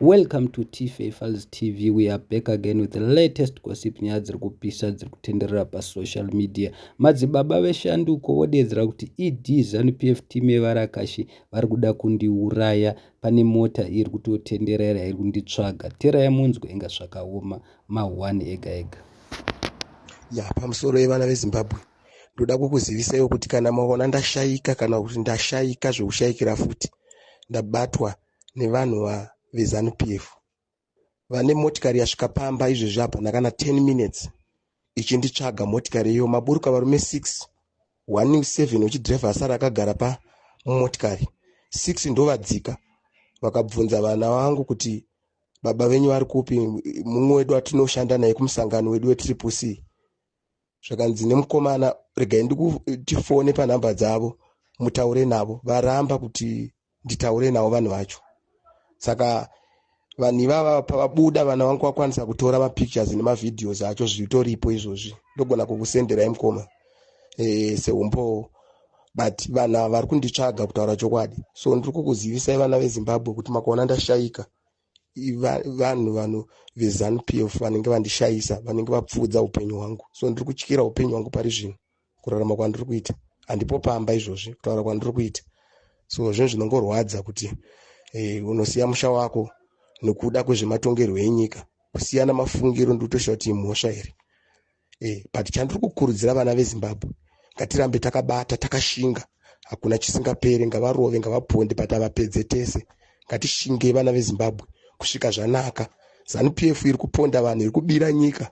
Welcome to Tfa Files TV. We are back again with the latest gossip, nyaya dziri kupisa dziri kutenderera pasocial media. Madzibaba veshanduko vodedzera kuti ED ZANU PF team yevarakashi vari kuda kundiuraya. Pane mota iri kutotenderera iri kunditsvaga. Terai munzwe, inga zvakaoma, ma1 ega ega. Ya, pamusoro yevana veZimbabwe, ndoda kukuzivisaiwo kuti kana maona ndashayika, kana kuti ndashayika zvekushayikira futi, ndabatwa nevanhu veZANU PF vane motikari yasvika pamba izvezvi. Hapana kana 10 minutes ichinditsvaga motikari iyo. Maburuka varume 6, 1 7 uchidhiraivha, asara akagara pamotikari. 6 ndovadzika, vakabvunza vana vangu kuti baba venyu vari kupi, mumwe wedu atinoshanda naye kumusangano wedu weTriple C. Zvakanzi nemukomana, regai ndikutifone panhamba dzavo mutaure navo. Varamba kuti nditaure navo vanhu vacho. Saka vanhu ivava pavabuda, vana vangu vakwanisa kutora mapictures nemavideos acho, zvitoripo izvozvi, ndogona kukusenderai mukoma seumbowo. But vanhu ava vari kunditsvaga, kutaura chokwadi. So ndiri kukuzivisai vana veZimbabwe kuti makaona ndashayika, vanhu veZANU PF vanenge vandishayisa, vanenge vapfuudza upenyu hwangu. So ndiri kutyira upenyu hwangu pari zvino. Kurarama kwandiri kuita, handipo pamba izvozvi, kutaura kwandiri kuita. So zvinhu zvinongorwadza kuti unosiya musha wako nekuda kwezvematongerwo enyika, kusiyana mafungiro. Ndikutoshaura kuti imhosva here? But chandiri kukurudzira vana veZimbabwe, ngatirambe takabata, takashinga. Hakuna chisingaperi. Ngavarove, ngavaponde, but havapedze tese. Ngatishingei, vana veZimbabwe, kusvika zvanaka. ZANU PF iri kuponda vanhu, iri kubira nyika.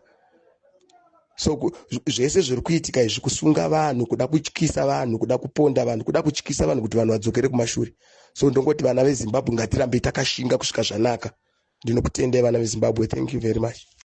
So zvese zviri kuitika izvi, kusunga vanhu, kuda kutyisa vanhu, kuda kuponda vanhu, kuda kutyisa vanhu kuti vanhu vadzokere kumashure. So ndongoti vana veZimbabwe, ngatirambei takashinga kusvika zvanaka. Ndinokutendai, vana veZimbabwe. Thank you very much.